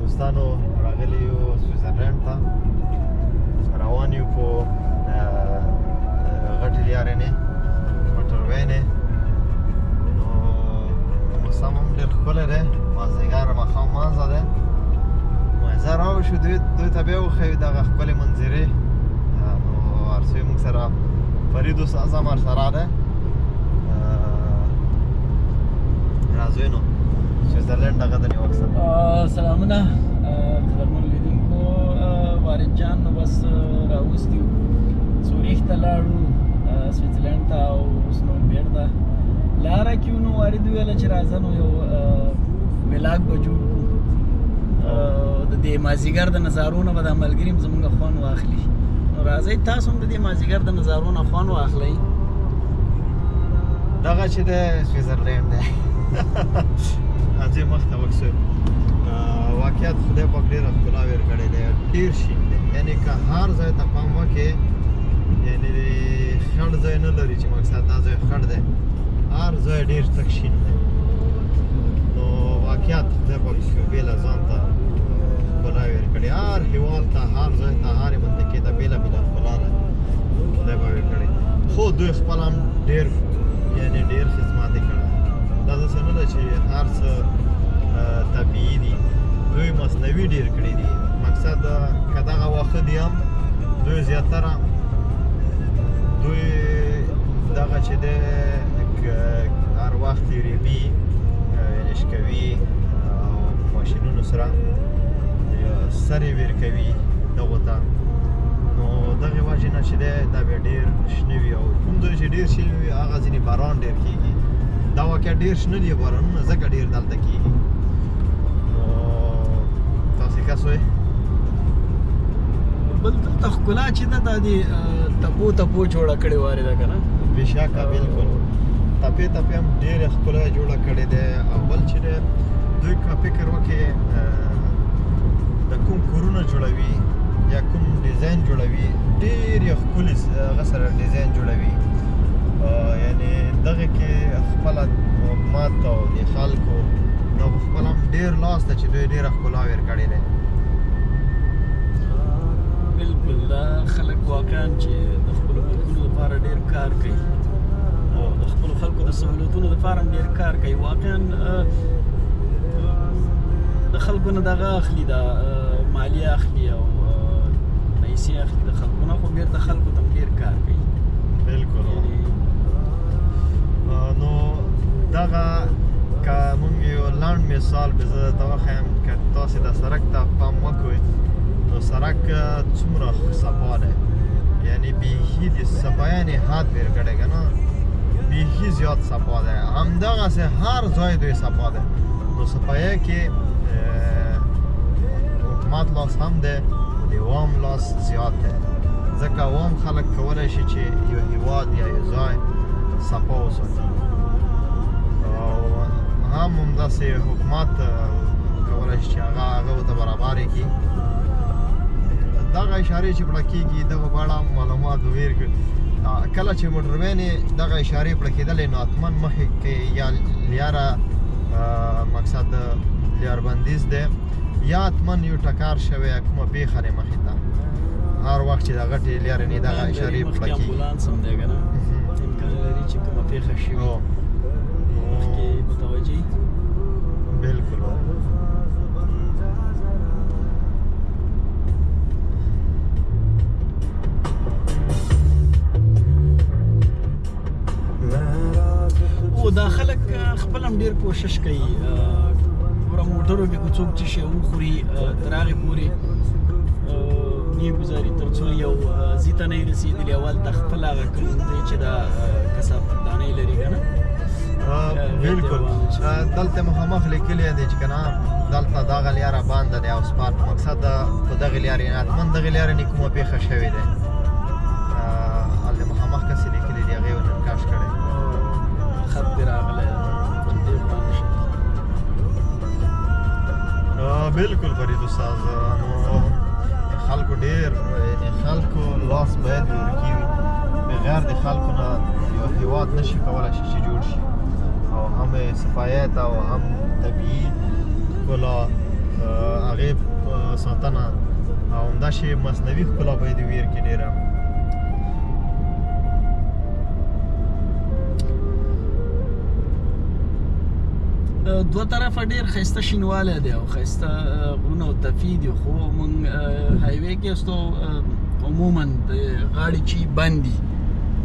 دوستانو راغلي یو سویټزرلند ته، روان یو په غټې لیارې نه، موټروی نه. نو موسم هم ډېر ښکلی دی، مازدیګر ماښام مانځه دی. مزه راوشو دوی ته بیا وښیو دغه ښکلې منظرې. نو هر څه موږ سره فرید استاد هم ورسره دی. راځئ نو سویټزرلند دغه د نیوک سره. سلامونه قدرمن لیدونکو، وارد جان نو بس راوستي سوریخ ته لاړو، سویټزرلند ته، او اوس نو بېرته لاره کې نو وارد ویله چې راځه نو یو ولاګ به جوړ کړو، د دې مازیګر د نظارو نه به دا ملګري هم زمونږ خوند واخلي. نو راځئ تاسو هم د دې مازیګر د نظارو نه خوند واخلئ. دغه چې دی سویټزرلند دی. راځئ مخته وکسو. واقعیت خدای پاک ډېره ښکلا ورکړې دی، ډېر شین دی، یعنې که هر ځای ته پام وکړې، یعنې خړ ځای نه لري چې مقصد دا ځای خړ دی، هر ځای ډېر تک شین دی. نو واقعیت خدای پاک بېله ځان ته ښکلا ورکړې، هر هېواد ته، هر ځای ته، هرې منطقې ته بېله بېله ښکلا ده خدای پاک ورکړې. خو دوی خپل هم ډېر یعنې ډېر خدمات یې کړی، دا داسې نه ده چې هر څه طبیعي دي، دوی مصنوعي ډېر کړي دي. مقصد که دغه واښه دي هم دوی زیاتره دوی دغه چې دی هر وخت یې ریبي، یعنې شکوي او ماشینونو سره سرې ورکوي دغو ته. نو دغې وجې نه چې دی دا بیا ډېر شنه وي، او کوم ځای چې ډېر شنه وي هغه ځینې باران ډېر کېږي. دا واقعا ډېر شنه دي بارانونه ځکه ډېر دلته کېږي. نو تاسې کس وئ؟ بل دلته ښکلا چې ده دا دې تپو تپو جوړه کړې وارې ده که نه؟ بېشکه بلکل، تپې تپې هم ډېره ښکلا جوړه کړې ده. او بل چې دی دوی که فکر وکړي د کوم کورونه جوړوي یا کوم ډیزاین جوړوي، ډېر یې ښکلي هغه سره ډیزاین جوړوي. یعنې دغه کې خپله حکومت او د خلکو دغه خپل هم ډېر لاس ده چې دوی ډېره ښکلا ورکړې ده. بالکل، دا خلک واقعا چې د خپلو ملکونو لپاره ډېر کار کوي او د خپلو خلکو د سهولتونو لپاره هم ډېر کار کوي. واقعا د خلکو نه دغه اخلي، دا مالیه اخلي او پیسې اخلي د خلکو نه، خو بېرته خلکو ته هم ډېر کار کوي. بالکل. نو دغه که مونږ یو لنډ مثال به زه درته وښیم، که تاسې د سړک ته پام وکړئ نو سړک څومره صفا دی، یعنې بیخي د صفایانې حد ورکړی که نه، بیخي زیات صفا دی. همدغسې هر ځای دوی صفا دی. نو صفایه کې حکومت لاس هم دی، د عوام لاس زیات دی، ځکه عوام خلک کولی شي چې یو هیواد یا یو ځای صفا وساتي، او هم همداسې حکومت کولی شي چې هغه ورته برابرې کړي. دغه اشارې چې پړه کېږي دغه په اړه معلومات ویر کړ. کله چې موټروینې دغه اشارې پړه کېدلې نو حتما مخې کې یا لیاره مقصد لیار بندیز دی، یا حتما یو ټکر شوی یا کومه پېښه دی مخې ته. هر وخت چې د غټې لیارې نه دغه اشارې پړه مخکې کېږي. امبولانس هم دی که نه، امکان لري چې کومه پېښه شوې مخکې متوجه. بالکل. او دا خلک خپل هم ډېر کوشش کوي. ګوره موټرو کې که څوک چې شی وخوري تر هغې پورې نه ګزاري تر څو یو ځای ته نه رسېدلي، اول ته خپل هغه کوم دی چې دا کثافتدانۍ لري که نه. بالکل، دلته مخامخ لیکلی دی چې که نه دلته دغه لیاره بنده دی او سپارت مقصد په دغې لیارې نه حتما دغې لیارې نه کومه پېښه شوې ده. هلته مخامخ کسې لیکلي دي، هغې ورنن کش کړی. خط دې راغلی چې دې خوا نه شي. بالکل فرید استاد، نو خلکو ډېر یعنې خلکو لاس باید ورکي وي، بغیر د خلکو نه یو هیواد نشي کولی شي چې جوړ شي، او هم صفایت او هم طبیعي ښکلا. هغې ساتنه او همداسې مصنوعي ښکلا باید ویر کې ډېره. دوه طرفه ډیر ښایسته شینوالی دی او ښایسته غرونه او تفی دي، خو مونږ highway کې استو عموما د غاړې چی بند دي،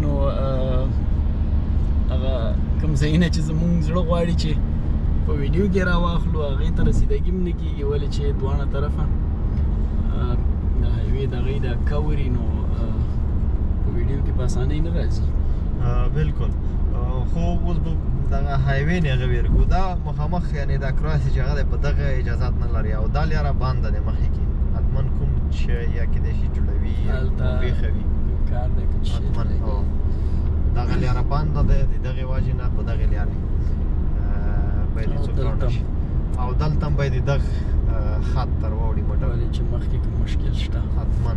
نو هغه کوم ځایونه چې زمونږ زړه غواړي چې په ویډیو کې راواخلو هغې ته رسیدګي هم نه کېږي، ولې چې دواړه طرفه د highway دغې دا کوري، نو په ویډیو کې په اسانۍ نه راځي. بالکل. خو اوس به دغه highway نه هغه ویرګو دا مخامخ، یعنې دا cross چې هغه دی په دغه اجازت نه لري او دا لیاره بنده دی مخې کې، حتما کوم چې یا کېدای شي جوړوي یا پېښه وي کار دی که څه حتما. دغه لیاره بنده ده، د دغې وجې نه په دغې لیارې باید څوک لاړ نه شي، او دلته هم باید دغه خط تر واوړي موټر، ولې چې مخکې کوم مشکل شته حتما.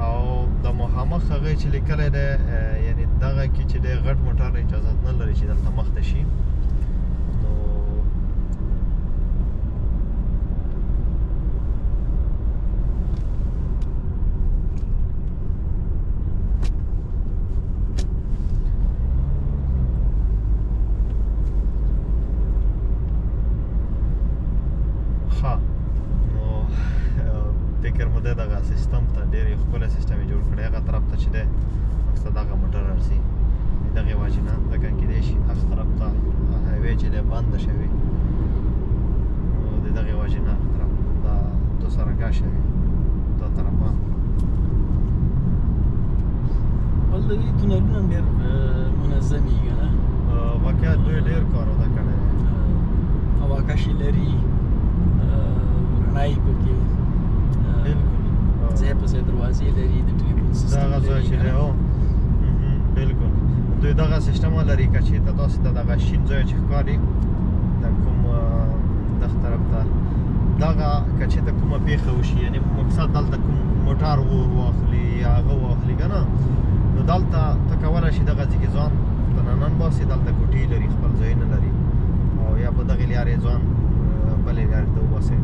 او د مخامخ هغه چې لیکلی دی، یعنې دغه کې چې دی غټ موټر اجازت نه لري چې دلته مخته شي، نو ښه، نو فکر مو دی دغه سیستم ته ډېر یو ښکلی سیستم یې جوړ کړی. هغه طرف ته چې دی مقصد هغه موټر ارزي دغې وجې نه، ځکه کېدای شي هغه طرف ته highway چې دی بنده شوې، نو د دغې وجې نه هغه طرف دا دوه سرکه شوې دوه طرفه. بل د دې تونلونه هم ډېر منظم وي که نه؟ واقعا دوی ډېر کار ادا کړی دی، هواکشي لري، رڼا یې پکې بالکل ځای په ځای دروازې لري، د ټلیفون سیستم دغه ځای چې دی هو بالکل دوی دغه سیستم لري. که چېرته تاسو ته دغه شین ځای چې ښکاري د کوم دغه طرف ته دغه که چېرته کومه پېښه وشي، یعنې مقصد دلته کوم موټر اور واخلي یا هغه واخلي که نه، نو دلته ته کولی شي دغه ځای کې ځان ته ننباسي، دلته کوټې لري، خپل ځایونه لري، او یا په دغې لارې ځان بلې لارې ته وباسي.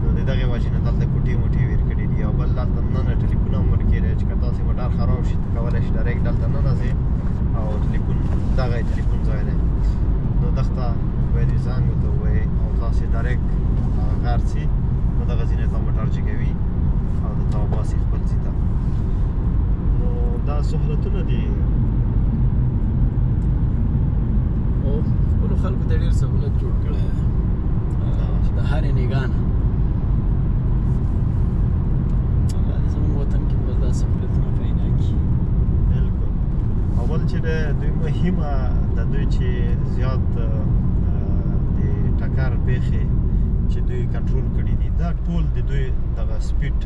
نو د دغې وجې نه دلته کوټې موټې ویر کړي دي. او بل دلته ننه ټلیفون هم ورکېږي چې که تاسې موټر خراب شي ته کولی شي direct دلته ننځې او ټلیفون دغه یې ټلیفون ځای دی، نو دغه باید زنګ ورته ووایې او تاسې direct هغه ارڅي، نو دغه ځینې ته موټر جګوي او د تا وباسي خپل ځای ته. نو دا سهولتونه دي. او خپلو خلکو ته ډېر سهولت جوړ کړی دی د هرې نګاه نه. الله دې زموږ وطن کې بس دا سهولتونه پیدا کړي. بالکل. اول چې د دوی مهمه د دوی چې زیات د ټکر پېښې چې دوی کنټرول کړي دي، دا ټول د دوی دغه speed،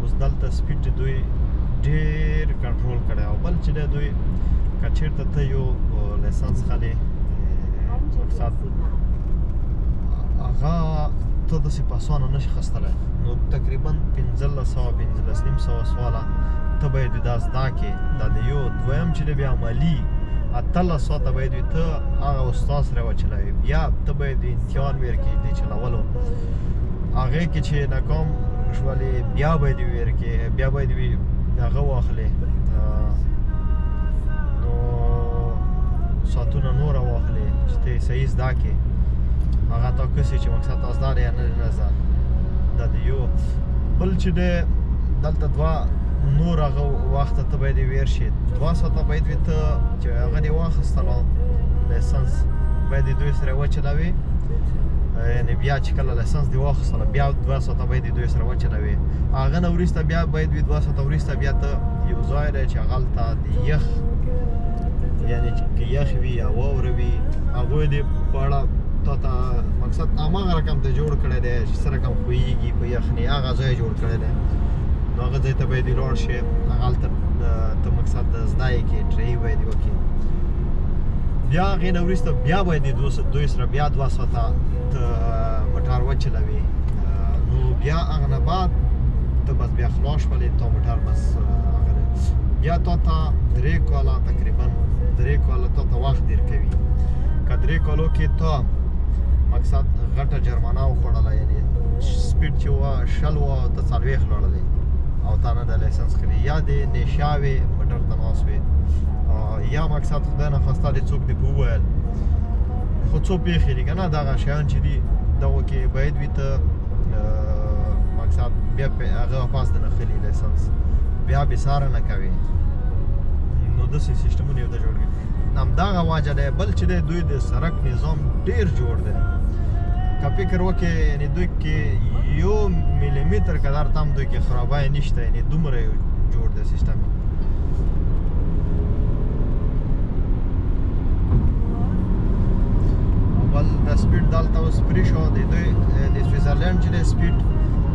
اوس دلته speed دوی ډېر کنټرول کړی. او بل چې د دوی که چېرته ته یو license خلې مقصد هغه ته داسې په اسانه نه شي خستلی، نو تقریبا 1500 1550 سواله ته باید دا زده کړې. دا د یو دویم چې دی بیا عملي 1800 ته باید وي ته هغه استاد سره وچلوې، بیا ته باید امتحان ورکړې د چلولو، هغې کې چې ناکام شولې بیا باید ورکړې، بیا باید وي هغه واخلې، نو ساعتونه نوره واخلې چې ته یې صحیح زده کړې. هغه تا کسي چې مقصد تا زده دی یا نه زده. دا د یو بل چې دی دلته دوه نور هغه وخته ته باید ویر شي، 2 ساعته باید وي ته چې هغه دې واخیستله license باید دوی سره وچلوې، یعنې بیا چې کله license دې واخیستله بیا 2 ساعته باید دوی سره وچلوې. هغه نه وروسته بیا باید وي 2 ساعته وروسته بیا ته یو ځای دی چې هغلته د یخ، یعنې که یخ وي یا واوره وي هغوی دې په اړه تا ته مقصد هماغه رقم ته جوړ کړی دی چې څه رقم ښویېږي په یخني، هغه ځای جوړ کړی دی. نو هغه ځای ته باید لاړ شې، هغلته ته مقصد زده یې کړې، try باید وکړې. بیا هغې نه وروسته بیا باید دوی سره بیا 2 ساعته ته موټر وچلوې، نو بیا هغه نه بعد ته بس بیا خلاص شولې، تا موټر بس هغه دی. بیا تا ته 3 کاله تقریبا 3 کاله تا ته وخت درکوي. که درې کالو کې تا مقصد غټه جرمانه وخوړله، یعنی speed چې وه 20 وه ته 40 لاړلې او تا نه د license خلی، یا د نشه وې موټر ته ناست وې، یا مقصد خدای نخواسته دې څوک دې په وویل، خو څو پېښې دي که نه دغه شیان چې دي دغو کې باید وي ته مقصد بیا هغه واپس د نه خلي license، بیا بې ساره نه کوې. نو داسې سیستمونه یې ورته جوړ کړي. همدغه وجه دی. بل چې دی دوی د سړک نظام ډېر جوړ دی، که فکر وکړې یعنې دوی کې 1 میلیمتر قدر ته هم دوی کې خرابی نشته، یعنې دومره یو جوړ دی سیستم. او بل د speed دلته اوس پرې شو، د دوی د سویټزرلینډ چې دی speed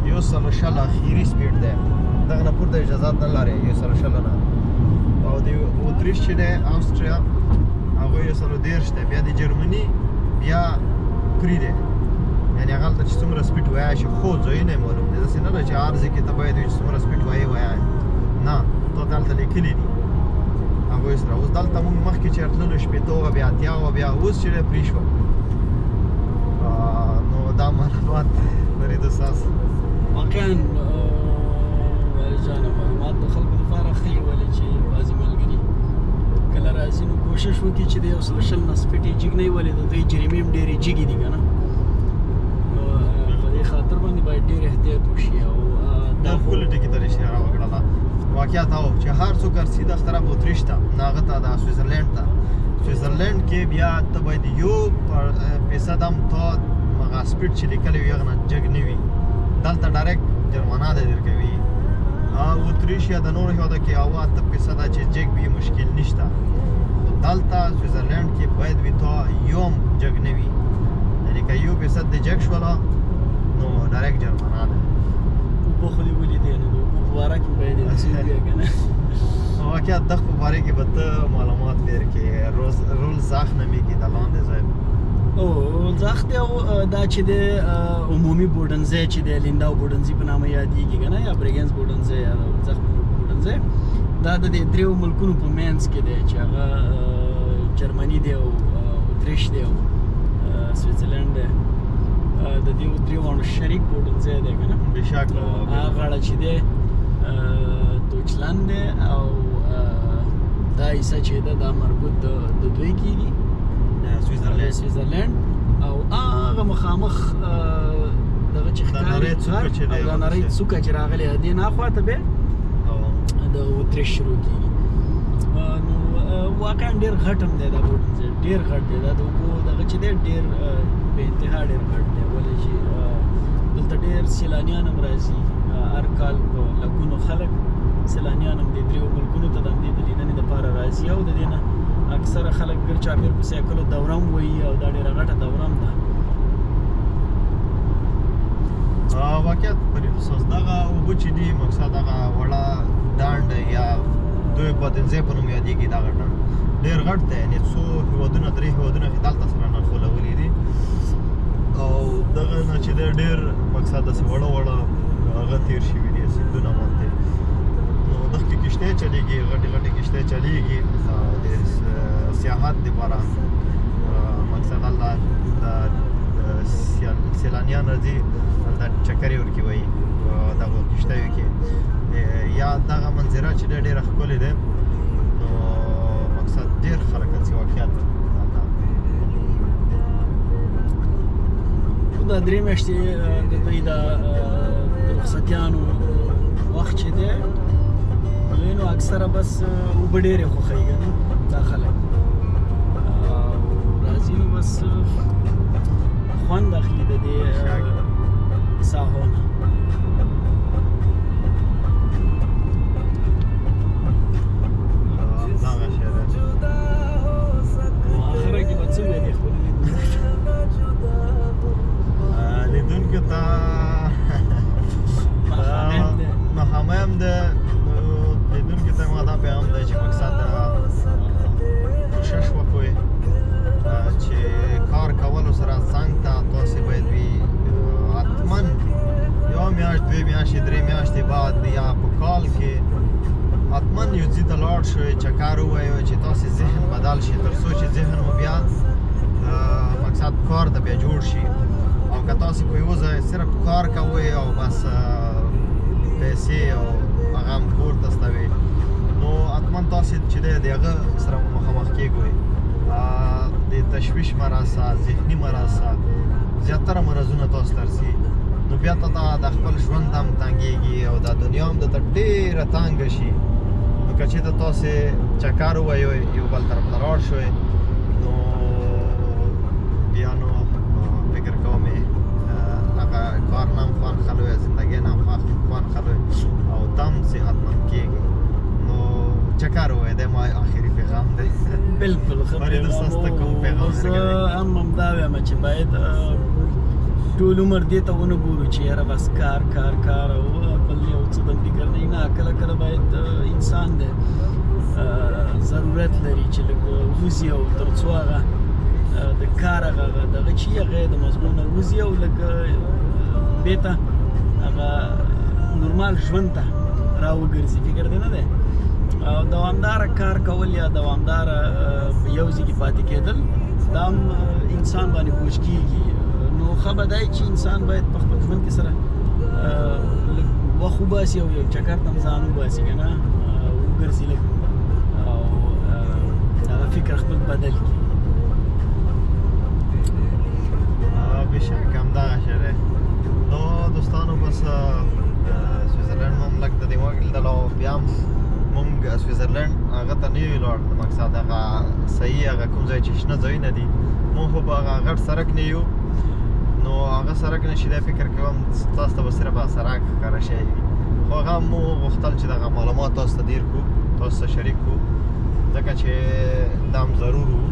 120 اخیري speed دی، دغه نه پورته اجازه نه لري 120 نه. او د اتریش چې دی آسټریا هغه 130 دی، بیا د جرمني بیا پرې دی، یعنې هغه هلته چې څومره speed ویای شي، خو ځایونه یې معلوم دی، داسې نه ده چې هر ځای کې ته باید وي چې څومره speed وایې ویای، نه تا ته هلته لیکلي دي هغوی سره. اوس دلته موږ مخکې چې راتللو 60 وه، بیا 80 وه، بیا اوس چې دی پرې شوه. نو دا معلومات فرید استاد. واقعا جانه معلومات د خلکو لپاره ښه وي، ولې چې بعضې ملګري کله راځي نو کوشش وکړي چې د 120 نه speed یې جګ نه وي، ولې د دوی جریمې هم ډېرې جګې دي که نه. نو په دې خاطر باندې باید ډېر احتیاط وشي. او دا ښکلې ټکي ته اشاره وکړله. واقعیت او چې هر څوک ارسي دغه طرف اتریش ته نه هغه ته د سویټزرلینډ ته، سویټزرلینډ کې بیا ته باید 1% هم تا هغه speed چې لیکلی وي هغه نه جګ نه وي، دلته direct جرمانه دی درکوي. اتریش یا د نورو هېوادو کې 8% چې جګ وي مشکل نشته، خو دلته سویټزرلینډ کې باید وي تا یو هم جګ نه وي، یعنې که 1% دې جګ شوله نو direct جرمانه ده. اوبه خو دې ولیدې، نو د اوبو په باره کې باید یو څه ووایې که نه. واقعا دغه په باره کې به ته معلومات ورکړې. رول زاخ نومېږي د لاندې ځای. او زاخ دی، او دا چې دی عمومي بوډنځی چې دی لینداو بوډنځي په نامه یادېږي که نه، یا برګنز بوډنځی یا زاخ بوډنځی، دا د دې دریو ملکونو په منځ کې دی چې هغه جرمني دی او اتریش دی او سویټزرلینډ دی. د دې دریو واړو شریک بوډنځی دی که نه. بېشکه. هغه غاړه چې دی دوچلند دی، او دا حصه چې ده دا مربوط د دوی کېږي، سویټزرلینډ. سویټزرلینډ. او هغه مخامخ دغه چې ښکاري دا نرۍ څوکه چې راغلې ده دې نه خوا ته بیا د اتریش شروع کېږي. نو واقعا ډېر غټ هم دی دا بوډنځی، ډېر غټ دی. دا د اوبو دغه چې دی ډېر بې انتها ډېر غټ دی، ولې چې دلته ډېر سیلانیان هم راځي، هر کال په لکونو خلک سیلانیان هم دې دریو ملکونو ته د همدې د لیدنې دپاره راځي. او د دې نه اکثره خلک ګر چاپېر په سایکلو دوره هم وهي، او دا ډېره غټه دوره هم ده. واقعیت فرید استاد دغه اوبه چې دي مقصد دغه وړه ډنډ یا دوی بادنځی په نوم یادېږي، دغه ډنډ ډېر غټ دی، یعنې څو هېوادونه درې هېوادونه یې دلته سره نښلولي دي. او دغه نه چې دی ډېر مقصد داسې وړه وړه هغه تېر شوي دي سیندونه باندې. نو دغه کښتۍ چلېږي، غټې غټې کښتۍ چلېږي د سیاحت دپاره. مقصد هلته سیلانیان راځي، هلته چکرې ورکې وهي دغو کښتیو کې. یا دغه منظره چې ده ډېره ښکلې ده، نو مقصد ډېر خلک هڅي واقعیت. دا درې میاشتې د دوی د رخصتیانو وخت چې دی دوی نو اکثره بس اوبه ډېرې خوښوي که نه دا خلک راځي، نو بس خوند اخلي د دې ساحو نه. همدغه شی دی. اخره کې به څه ووایې خپلو لیدونکو ته؟ مخامخ دی. لیدونکو ته ما دا پیغام دی چې مقصد کوشش وکړئ چې کار کولو سره څنګ ته تاسې باید وي حتما یو میاشت، دوې میاشتې، درې میاشتې بعد یا په کال کې حتما یو ځای ته لاړ شئ، چکر ووایئ چې تاسې ذهن بدل شي، تر څو چې ذهن مو بیا مقصد کار ته بیا جوړ شي. او که تاسو په یو ځای صرف کار کوئ او بس پیسې او هغه هم کور ته استوي، نو حتما تاسو چې دی د هغه سره مخامخ کېږئ. د تشویش مرض، ذهني مرض، زیاتره مرضونه تاسو ته رسي. نو بیا ته دا د خپل ژوند هم تنګېږي او دا دنیا هم درته ډېره تنګه شي. نو که چېرته تاسې چکر ووایئ، یو بل طرف ته لاړ شئ، نو بیا نو فکر کوم هغه کار نه هم خوند خلوي، زندګۍ نه هم خوند خلوي او تم صحتمند کېږي. نو چکر ووایئ، دا ما آخري پیغام دی. بالکل ښه. فرید استاد ته کوم پیغام زه درکوي؟ هم همدا وایم چې باید ټول عمر دې ته ونه ګورو چې یاره بس کار کار کار او بل یو څه د فکر نه. نه، کله کله باید انسان دی ضرورت لري چې لږ وځي او تر څو هغه د کار هغه دغه چې هغه د مضمون وځي او لږ بیرته هغه نورمال ژوند ته راوګرځي. فکر دی نه دی او دوامداره کار کول یا دوامداره په یو ځای کې پاتې کېدل، دا هم انسان باندې بوج کېږي. نو ښه به دی چې انسان باید په خپل ژوند کې سره لږ وخت وباسي او یو چکر ته هم ځان وباسي که نه، وګرځي لږ او هغه فکر خپل بدل کړي. بېشک همدغه شی دی. نو دوستانو، بس سویټزرلینډ مو هم لږ د دې ولیدل او بیا هم مونږ سویټزرلینډ هغه ته نه یو لاړ. مقصد هغه صحیح هغه کوم ځای چې شنه ځایونه دي، مونږ خو په هغه غټ سړک نه یو. نو هغه سړک نه چې دی، فکر کوم تاسو ته به صرف هغه سړک ښکاره شی، خو هغه مو غوښتل چې دغه معلومات تاسو ته ډېر کړو، تاسو سره شریک کړو، ځکه چې دا هم ضرور وو.